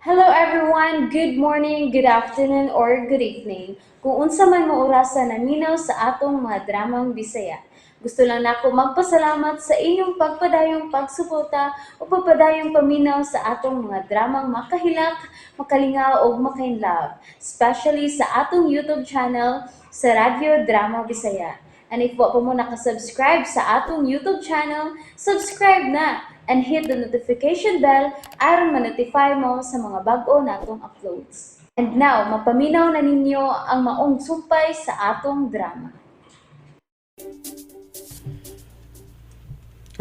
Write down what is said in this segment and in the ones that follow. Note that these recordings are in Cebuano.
Hello everyone! Good morning, good afternoon, or good evening. Kung unsa man mo orasa naminaw sa atong mga dramang Bisaya. Gusto lang nako magpasalamat sa inyong pagpadayong pagsuporta o pagpadayong paminaw sa atong mga dramang makahilak, makalingaw ug makainlove, especially sa atong YouTube channel sa Radyo Drama Bisaya. And if wa pa mo nakasubscribe sa atong YouTube channel, subscribe na and hit the notification bell aron ma-notify mo sa mga bag-o natong uploads. And now, mapaminaw na ninyo ang maong sumpay sa atong drama.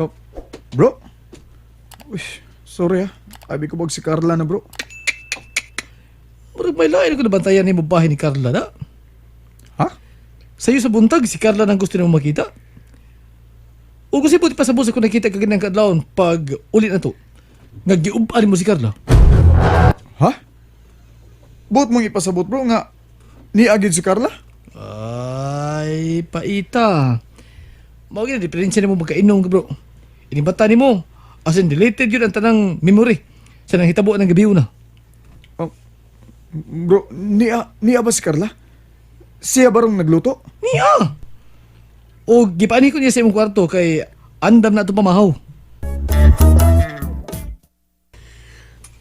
Oh, bro. Uy, sorry ah. Abi ko bag si Carla na, bro. Murag may lain ko nabantayan ni mo bahay ni Carla na. Ha? Sa'yo sa buntag, si Carla nang gusto nimo makita. O kasi buti pa sa busa ko nakita ka ganang kadlawon pag uli na to. Nga giub-an mo si Carla. Ha? Buot mong ipasabot, bro, nga niagid si Carla? Ay, paita. Mao gyud ang diferensya nimo magkainom ka, bro. Inibata nimo. As in, deleted yun ang tanang memory sa nanghitabo ng gabi una. Oh, bro, niya ba si Carla? Siya ba rong nagluto? Niya! O gipaani ko niya sa imong kwarto kay andam na ito pamahaw.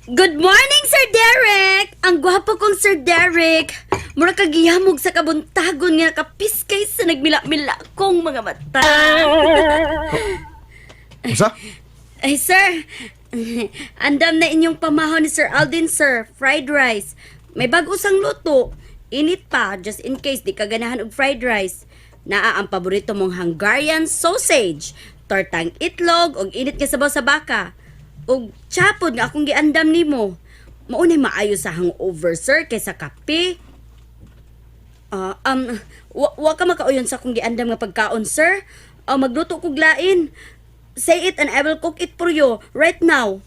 Good morning, Sir Derek! Ang gwapo kong Sir Derek! Mura ka giyamog sa kabuntagon nga nakapiskay sa nagmila-mila kong mga mata. Usa? Ay, sir! Andam na inyong pamahaw ni Sir Alden, sir. Fried rice. May bago sang luto. Init pa, just in case di ka ganahan og fried rice. Naa ang paborito mong Hungarian sausage, tortang itlog, og init nga sabaw sa baka. Og chapod nga akong giandam nimo. Maunay maayo sa hangover, sir, kaysa kape. Ah, wa ka makauyon sa akong giandam nga pagkaon, sir. Ah, magluto kog lain. Say it and I will cook it for you right now.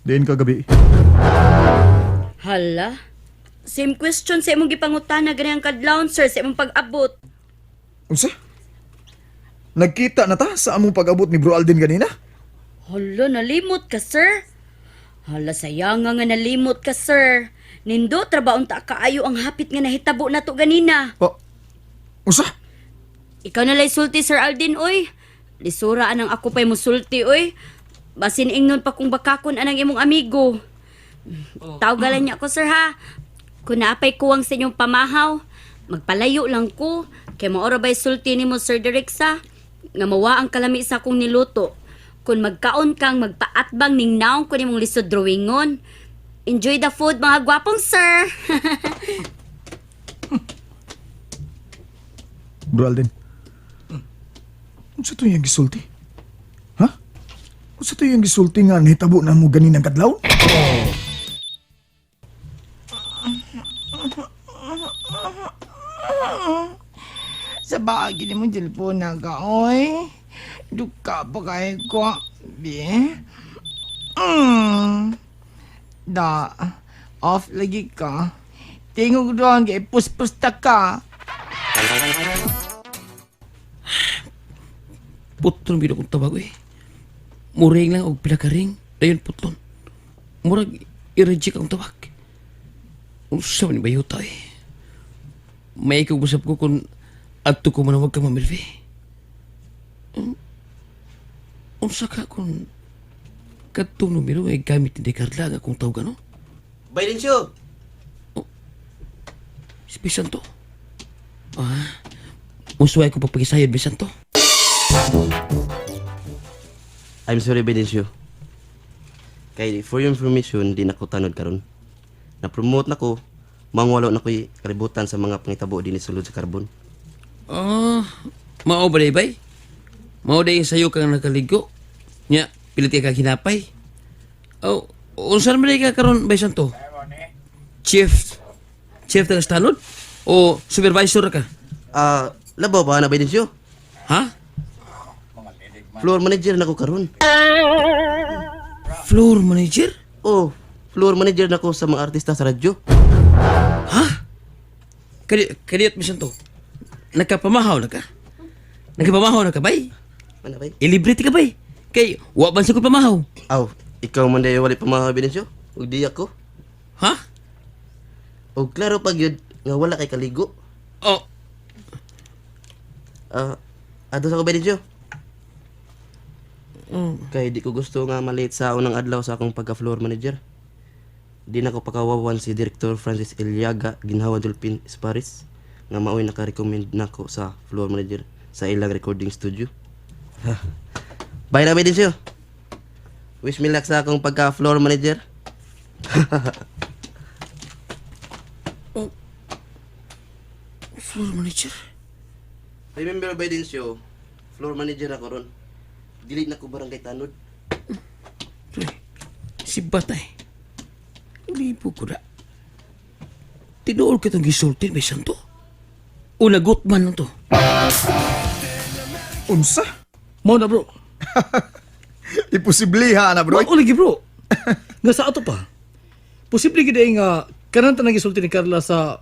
Diin kagabi. Hala? Same question sa imong gipangutana ganyan kadlawon, sir, sa imong pag-abot. Unsa? Nagkita na ta sa among pag-abot ni Bro Alden ganina? Hala, nalimot ka, sir. Hala, sayanga nga nalimot ka, sir. Nindo, trabaon ta kaayo ang hapit nga nahitabo na to ganina. Oh, unsa? Ikaw na lay sulti, Sir Aldin, oy. Lisura anang ako pa'y musulti, oy. Basin ingnon pa kung bakakon anang imong amigo. Tawgalan niya ko, sir, ha. Kung naapay kuwang sa inyong pamahaw, magpalayo lang ko. Kay maora ba'y sulti ni mo, Sir Derek, sa? Nga mawa ang kalami sa akong niluto. Kung magkaon kang magpaatbang ning naong ko nimong lisod drawingon. Enjoy the food, mga gwapong sir. Bro Alden. Unsa to yung gisulti? Ha? Unsa to yung gisulti nga nahitabo na mo ganinang kadlawon? Sa bagay ni mo telepono ka, oy. Duka pa kay ko, bi. Da, off lagi ka. Tingog doon kay puspusta ka. Putlon bida kong tawag eh. Muring lang og pila ka ring. Dayon putlon. Murag i-reject ang tawag. Unsa man ni bayuta eh. May ikaw usap ko kung adto ko manawag ka Ma'am Elvie. Unsa ka kung kadtong numero ay gamit ni Carla nga akong tawag ano? Baylencio! Si Bisanto. Ah, musuway ko pagpagisayod Bisanto. I'm sorry, Baylencio. Kay for your information, di na ko tanod karon. Na-promote na ko, mangwalo na ko'y kalibutan sa mga pangitabo din sulod sa karbon. Ah, mao ba day bay? Mao day sayo kang nakaligo. Nya, pilit ka hinapay. Oh, unsa man day ka karon bay Santo? Chief. Chief taga tanod o supervisor ka? Ah, labaw ba na, Baylencio? Ha? Floor manager na ko karon. Floor manager? Oh, floor manager na ko sa mga artista sa radyo. Ha? Kali kaliyot mi Santo. Nagkapamahaw na ka? Nagkapamahaw na ka bay? Ano bay? Ilibre ti ka bay? Kay wa man sa ko pamahaw. Aw, ikaw man day wali pa mga Baylencio. Ug di ako. Ha? O klaro pa gyud nga wala kay kaligo. Oh, Ah, adto sa ko Benedicto. Kay di ko gusto nga malate sa unang adlaw sa akong pagka-floor manager. Di na ko pakawawan si Director Francis Eliaga Ginhawa Dolphin Esparis nga mao'y naka-recommend nako sa floor manager sa ilang recording studio. Ha. Bye na, Benedicto. Wish me luck sa akong pagka-floor manager. Floor manager. Remember, Benedicto, floor manager ako ron. Dili na ko barangay tanod. Pre, si Batay. Libo ko na. Tinuol kitong gisulti, may santo. O nagot man lang to. Unsa? Mao na bro. Imposible ha na bro. Mao lagi bro. Nga sa ato pa. Posible gid ay nga kanan tanang gisulti ni Carla sa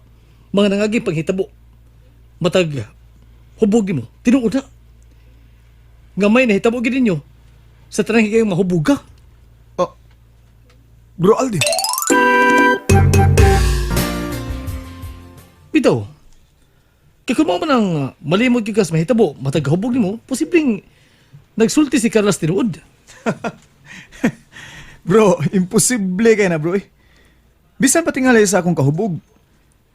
mga nangagi panghitabo. Matag hubog mo. Tinuod na. Nga may nahitabo gid ninyo sa tanang higayong mahubog ka. Oh. Bro Alden. Bitaw. Kay kung mao man ang malimot gyud ka sa mahitabo, matag hubog nimo, posibleng nagsulti si Carla sa tinuod. Bro, imposible kay na bro eh. Bisan pa tingali sa akong kahubog.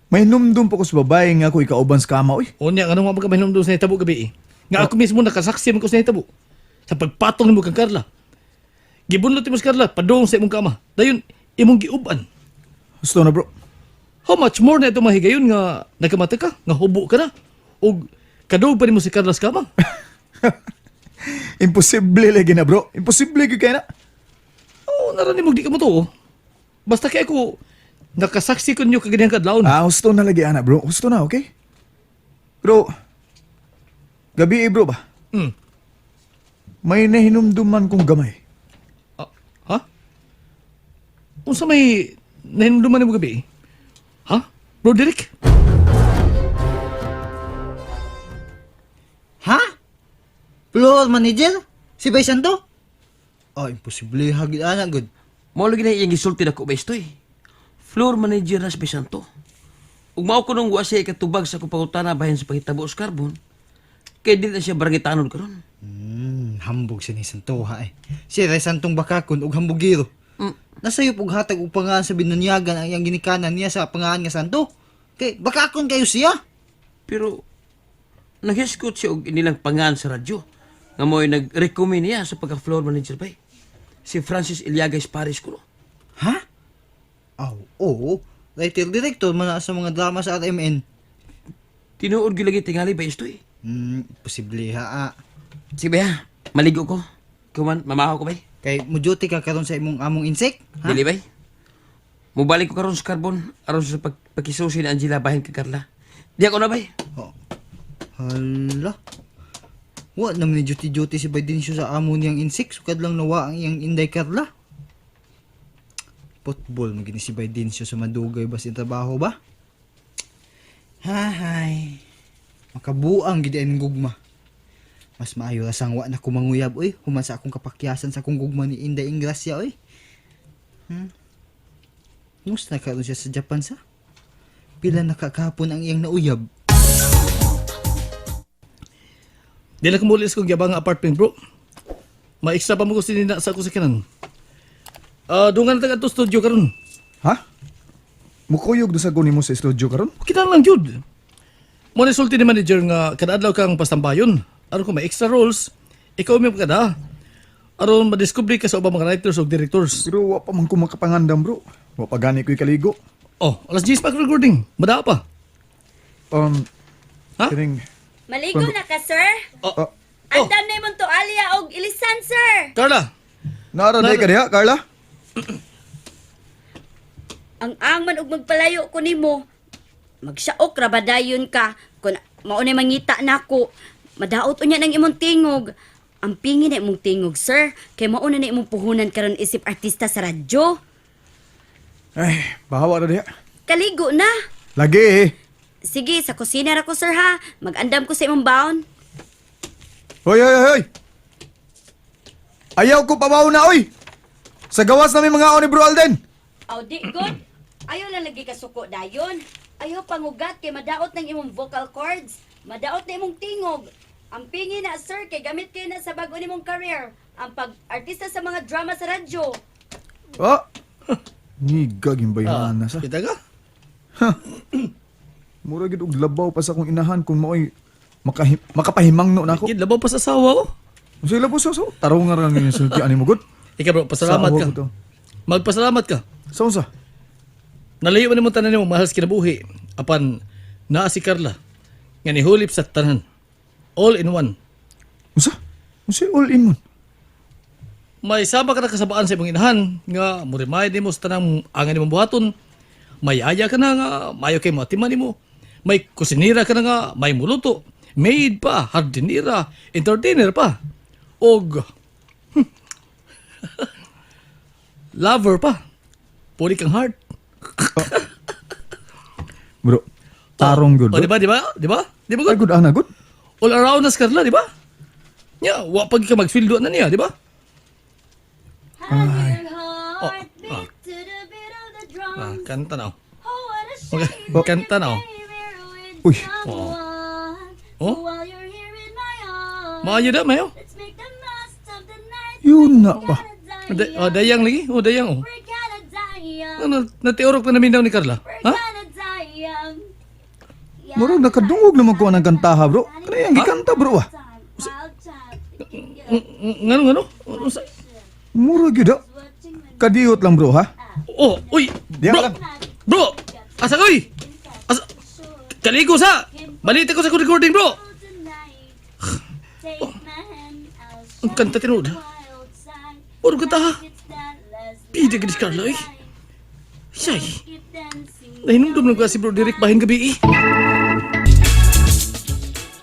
May numdum pa ko sa babae nga ako ikauban sa kama oy. Unya nga nung magkabahinom sa nahitabo gabi eh. Nga ako mismo nakasaksi man ko sa nahitabo. Sa pagpatong nimo kang Carla. Gibunlot nimo si Carla padung sa imong kama. Dayon imong giuban. Gusto na bro. How much more na ito mahigayon nga nagkamata ka, nga hubo ka na. Og kadog pa nimo si Carla sa kama. Imposible lagi na bro. Imposible gyud kay na. Oo, naran nimo di ka mo to. Oh. Basta kay ako nakasaksi ko ninyo kaganihang kadlawon. Ah, gusto na lagi ana bro. Gusto na, okay? Bro. Gabi eh, bro ba? May nahinumduman kong gamay. Ah, ha? Unsa may nahinumduman nimo gabi? Ha? Bro Derek? Ha? Floor manager? Si Bay Santo? Ah, imposible hagid ana gud. Mao lagi na iyang gisulti nako ba istoy. Floor manager na si Santo. Ug mao ko nung wa siya ikatubag sa akong pangutana bahin sa pangitabo sa carbon. Kay dili na siya barangay tanod karon. Hambog siya ni Santo ha eh. Siya ray Santong bakakon ug hambugiro. Nasayop og hatag og pangaan sa binunyagan ang iyang ginikanan niya sa pangaan nga Santo. Kay bakakon kayo siya. Pero naghiskot siya og inilang pangan sa radyo nga mo'y nag-recommend niya sa pagka-floor manager bay. Si Francis Iliaga Paris kuno. Ha? Aw, oo. Writer director man na sa mga drama sa RMN. Tinuod gyud lagi tingali ba istoy. Posible ha. Ah. Sige ba, maligo ko. Kuman, mamaho ko bay. Kay muduty ka karon sa imong among insect, ha? Dili bay. Mubalik ko karon sa carbon aron sa pagkisusi ni Angela bahin kay Carla. Di ako na bay. Oh. Hala. Wa naman ni duty-duty si Biden siya sa amo niyang insect. Sukad lang nawa ang iyang Inday Carla. Football, magini si Biden siya sa madugay ba sa trabaho ba? Hahay. Makabuang gid ang gugma. Mas maayo ra sang wa na kumanguyab oy, human sa akong kapakyasan sa akong gugma ni Inday Ingracia oy. Kumusta na karon siya sa Japan sa? Pila na kakahapon ang iyang nauyab. Di lang kumulis kong yabang nga apartment bro. Ma-extra pa mo ko sinina sa akong sakinan. Ah, dungan na taga to studio karon. Ha? Mukuyog do sa guni mo sa studio karon? Kita lang jud. Mo ni sulti ni manager nga kada adlaw kang pastambayon. Aron kung may extra roles, ikaw may kada. Aron madiskubre ka sa ubang mga writers ug directors. Pero wa pa man ko makapangandam bro. Wa pa gani ko'y kaligo. Oh, alas 10 pa recording. Madaa pa. Ha? Kining Maligo na ka, sir. Ah, Andam na imong tualya og ilisan, sir. Carla, Nara day ka diha, Carla? Ang angman og magpalayo ko nimo. Magsaok ra ba dayon ka kun mao nay mangita nako. Madaot unya nang imong tingog. Ang pingi na imong tingog, sir, kay mao na na imong puhunan karon isip artista sa radyo. Ay, bahawa ra diha. Kaligo na. Lagi eh. Sige, sa kusina ra ko, sir ha. Magandam ko sa imong baon. Hoy, hoy, hoy! Ayaw ko pabaw na, oy! Sa gawas namin mga ni Bro Alden! Aw, di good. Ayaw lang lagi ka suko dayon. Ayaw pangugat kay madaot ng imong vocal cords, madaot na imong tingog. Ang pingi na sir kay gamit kay na sa bag-o nimong career, ang pag-artista sa mga drama sa radyo. Ah! Nigaging bayhana sa. Kita ka? Mura gid og labaw pa sa akong inahan kung maoy makapahimangno nako. Gid labaw pa sa asawa oh. Unsay labaw sa so? Tarong nga ra nga sulti ani mo gud. Ikaw bro, pasalamat Sa ka. awa ko to. Magpasalamat ka. Sa unsa? Nalayo man nimo tanan nimo mahal sa kinabuhi. Apan naa si Carla nga nihulip sa tanan. All in one. Unsa? Unsay all in man? May sama ka na kasabaan sa imong inahan nga mo-remind nimo sa tanang angan nimong buhaton. May aya ka na nga mayo kay matiman nimo. May kusinira ka na nga may muluto. Maid pa, hardinera, entertainer pa. Og lover pa. Puri kang heart. Bro, tarong gud. O, di ba, di ba? Di ba? Di ba Ay good? good ana good. All around us Carla, di ba? Nya, wa pag ka magsweldo na niya, di ba? I hear your heart Oh, ah. beat to the beat of the Ah, drums. kanta na. oh. Oh, what a Okay, shame kanta na. Oh. with Uy. someone. Oh. So while you're here in my arms, Maayo na, mayo. let's make the most of the night. Yun na pa. We're gonna die Oh, dayang lagi. Oh, dayang oh. We're gonna die young. Ano, natiurok na namin daw ni Carla. We're Ha? gonna die young. Murag nakadungog naman ko anang kantaha, bro. Kanayang gikanta, bro ah. Wild child. Ngano, ngano? Ano sa... Mura gyud ah. Kadiyot lang bro ha. Oh, uy! Diyan Bro! ka lang. Bro! Asa ko, uy! Asa... Kaligo sa! Balita ko sa akong recording, bro! Take my hand, I'll Ang kanta tinuod. wild side. Puro kanta ha. It's that last Pida ka ni Carla, eh. Siyay. keep dancing. Nahinumdum lang ka si Bro Derek bahin gabi, eh.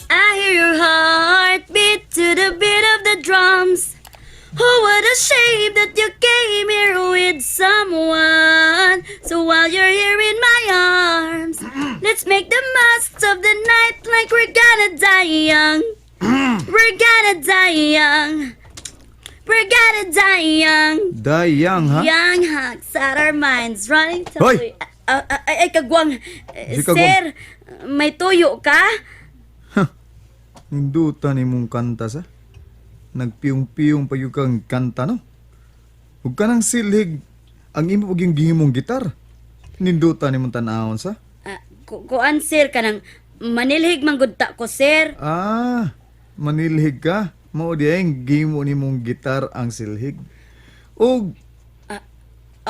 I hear your heart beat to the beat of the drums. Oh, what a shame that you came here with someone. So while you're here in my arms, let's make the most of the night like we're gonna die young. We're gonna die young. We're gonna die young. Dayang ha. Young hawks at our minds running to... Hoy! Ah, ah, ay, ay, kagwang. Eh, Si kagwang. Sir, may tuyo ka? Hinduta ni mong kanta sa. Nagpiyong-piyong pa yung kang kanta no. Huwag ka nang silhig ang imo pag yung gihimong gitar. Ninduta ni mong tanawon sa. Ah, kuan sir kanang manilhig man gud ta ko sir. Ah, manilhig ka. Mao di ay gihimo ni mong gitar ang silhig. Og Ah,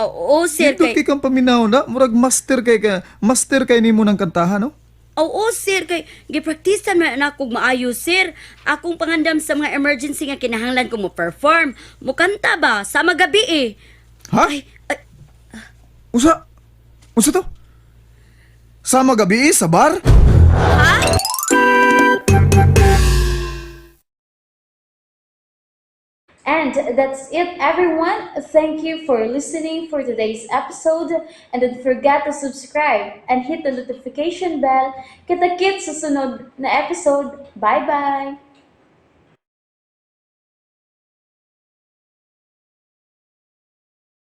Oo sir dito kay kay kang paminaw na, murag master kay ka, master kay nimo ng kantahan no. Oo sir kay gipraktisan man na akong maayo sir. Akong pangandam sa mga emergency nga kinahanglan ko mo perform. Mukanta ba sa magabi eh. Ha? Ay, ay, Usa? Usa to? Sama gabi eh, sa bar? And that's it, everyone. Thank you for listening for today's episode. And don't forget to subscribe and hit the notification bell. Kita-kits sa sunod na episode. Bye-bye!